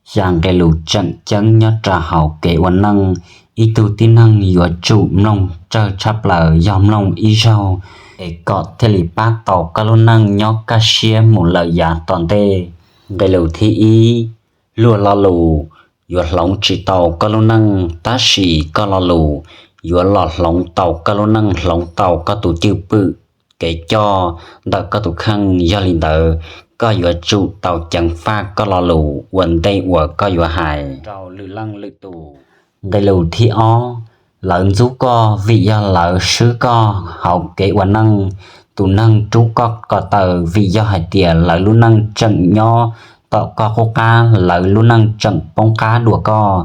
xya nqe lus tseem ceeb nyob rau hauv kev ua neej. Ib tug tib neeg yuav tsum mloog tsawg tshaj plaws yog mloog ib zaug, es kom thiaj li pab tau koj lub neej nyob kaj siab mus lawm yav tom ntej. Nqe lus thib ib, luag lo lus yuav hloov tsis tau koj lub neej, tab sis koj lo lus yuav los hloov tau koj lub neej, hloov tau koj tus cwj pwm kev coj ntawm koj tus kheej. Yog li ntawd, koj yuav tsum tau ceev faj koj lo lus ua ntej uas koj yuav hais rau lwm leej lwm tus. Nqe lus thib ob, lawv ntxub koj vim yog lawv swb koj hauv kev ua neej. Tus neeg rub koj ko taw vim yog hais tias lawv lub neej tseem nyob tom koj qub qab, lawv lub neej tseem poob qab dua koj.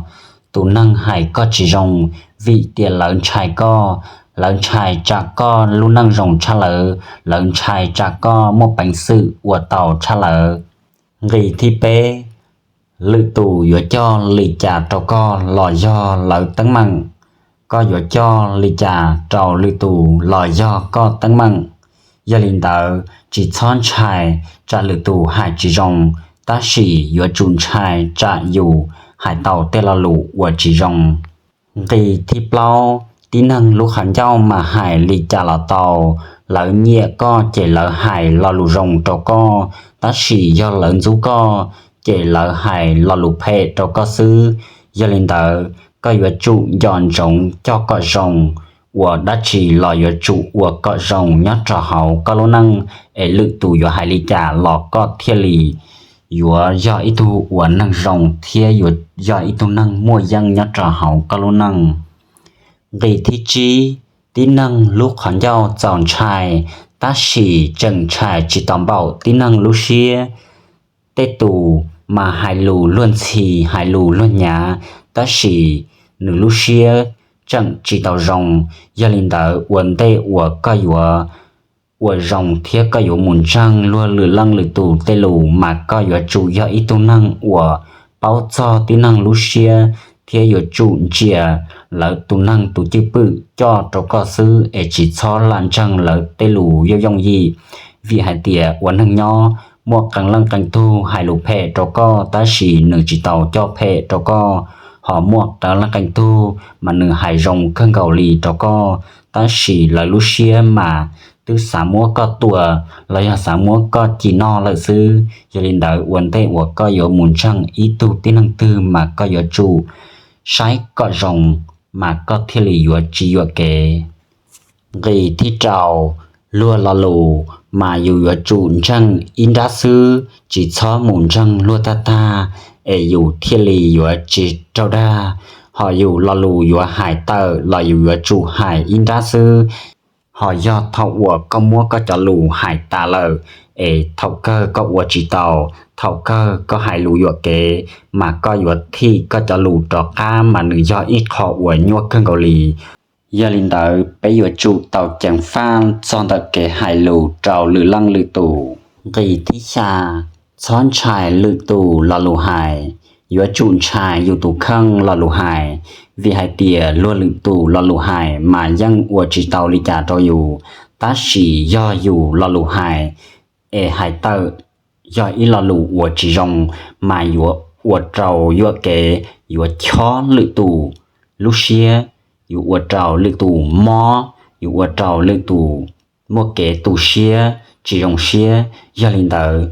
Tus neeg hais koj tsis zoo vim tias lawv ntshai koj, lawv ntshai tsam koj lub neej zoo tshaj lawv, lawv ntshai tsam koj muaj peev xwm ua tau tshaj lawv. Nqe thib peb, lwm tus yuav coj li cas rau koj los yog lawv teeb meem. Koj yuav coj li cas rau lwm tus los yog koj teeb meem. Yog li ntawd, tsis txhob ntshai tsam lwm tus hais tsis zoo, tab sis yuav tsum ntshai tsam yus hais tau tej lo lus uas tsis zoo. Nqe thib plaub, tib neeg lub qhov ncauj mas hais li cas los tau. Lawv nyiam koj ces lawv hais lo lus zoo rau koj, tab sis yog lawv ntxub koj ces lawv hais lo lus phem rau koj xwb. Yog li ntawd, koj yuav tsum nco ntsoov coj kom zoo. Ua dab tsi los yuav tsum ua kom zoo nyob rau hauv koj lub neej, es lwm tus yuav hais li cas los koj thiaj li yuav yog ib tug uas neeg zoo thiab yuav yog ib tug neeg muaj yeej nyob rau hauv koj lub neej. Nqe thib tsib, tib neeg lub qhov ncauj txaus ntshai, tab sis tseem ntshai tsis tau npaum tib neeg lub siab. Tej tus mas hais lus luag ntxhi, hais lus luag nyav, tab sis nws lub siab tseem tsis tau zoo. Yog li ntawd, ua ntej uas koj yuav ua zoo thiab koj yuav mus ntseeg luag lwm leej lwm tus tej lus, mas koj yuav tsum yog ib tug neeg uas paub txog tib neeg lub siab thiab yuav tsum ntsia lawv tus neeg tus cwj pwm coj rau koj xwb, es tsis txhob lam ntseeg lawv tej lus yooj yooj yim. Vim hais tias ua neeg nyob, muaj qee leej qee tug hais lus phem rau koj, tab sis nws tsis tau coj phem rau koj. Ho muaj qee leej qee tug mas nws hais zoo kawg nkaus li rau koj, tab sis lawv lub siab mas twb xav muab koj tua los yog xav muab koj ci noj lawm xwb. Yog li ntawd, ua ntej uas koj yuav mus ntseeg ib tug tib neeg twg mas koj yuav tsum saib kom zoo, mas koj thiaj li yuav tsis yuam kev. Nqe thib rau, luag lo lus mas yus yuav tsum ntseeg ib nrab xwb, tsis txhob mus ntseeg luag tag tag, es yus thiaj li yuav tsis raug dag. Ho yus lo lus yuav hais tawm los yus yuav tsum hais ib nrab xwb. Ho yog thaum uas koj muab koj cov lus hais tas lawm, es thaum kawg koj ua tsis tau, thaum kawg koj hais lus yuam kev, mas koj yuav thim koj cov lus rov qab, mas nws yog ib qho uas nyuaj kawg nkaus li. Yog li ntawd, peb yuav tsum tau ceev faj txog ntawm kev hais lus rau lwm leej lwm tus. Nqe thib xya, txhob ntshai lwm tus lo lus hais, yuav tsum ntshai yus tus kheej lo lus hais. Vim hais tias luag lwm tus lo lus hais mas yeej ua tsis tau li cas rau yus, tab sis yog yus lo lus hais, es hais tawm yog ib lo lus uas tsis zoo, mas yuav ua rau yuam kev, yuav chob lwm tus lub siab, yuav ua rau lwm tus mob, yuav ua rau lwm tus muaj kev tu siab tsis zoo siab. Yog li ntawd,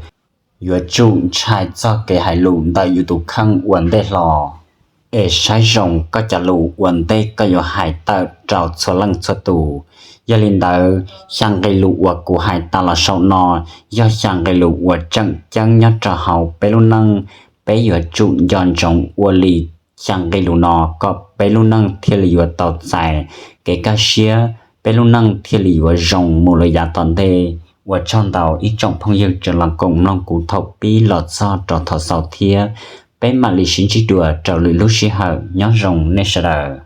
yuav tsum ntshai txog kev hais lus ntawm yus tus kheej ua ntej hlo, es saib zoo koj cov lus ua ntej koj yuav hais tawm rau txhua leej txhua tus. Yog li ntawd, xya nqe lus uas kuv hais tas los saum no yog xya nqe lus uas tseem ceeb nyob rau hauv peb lub neej. Peb yuav tsum nco ntsoov ua li xya nqe lus no kom peb lub neej thiaj li yuav tau txais kev kaj siab, peb lub neej thiaj li yuav zoo mus lawm yav tom ntej. Ua tsaug ntau ib tsoom phooj ywg tseem los koom mloog kuv thaum pib los txog rau thaum xaus thiab. Peb mam li sib ntsib dua rau lwm lub sij hawm, nyob zoo nej sawv daws.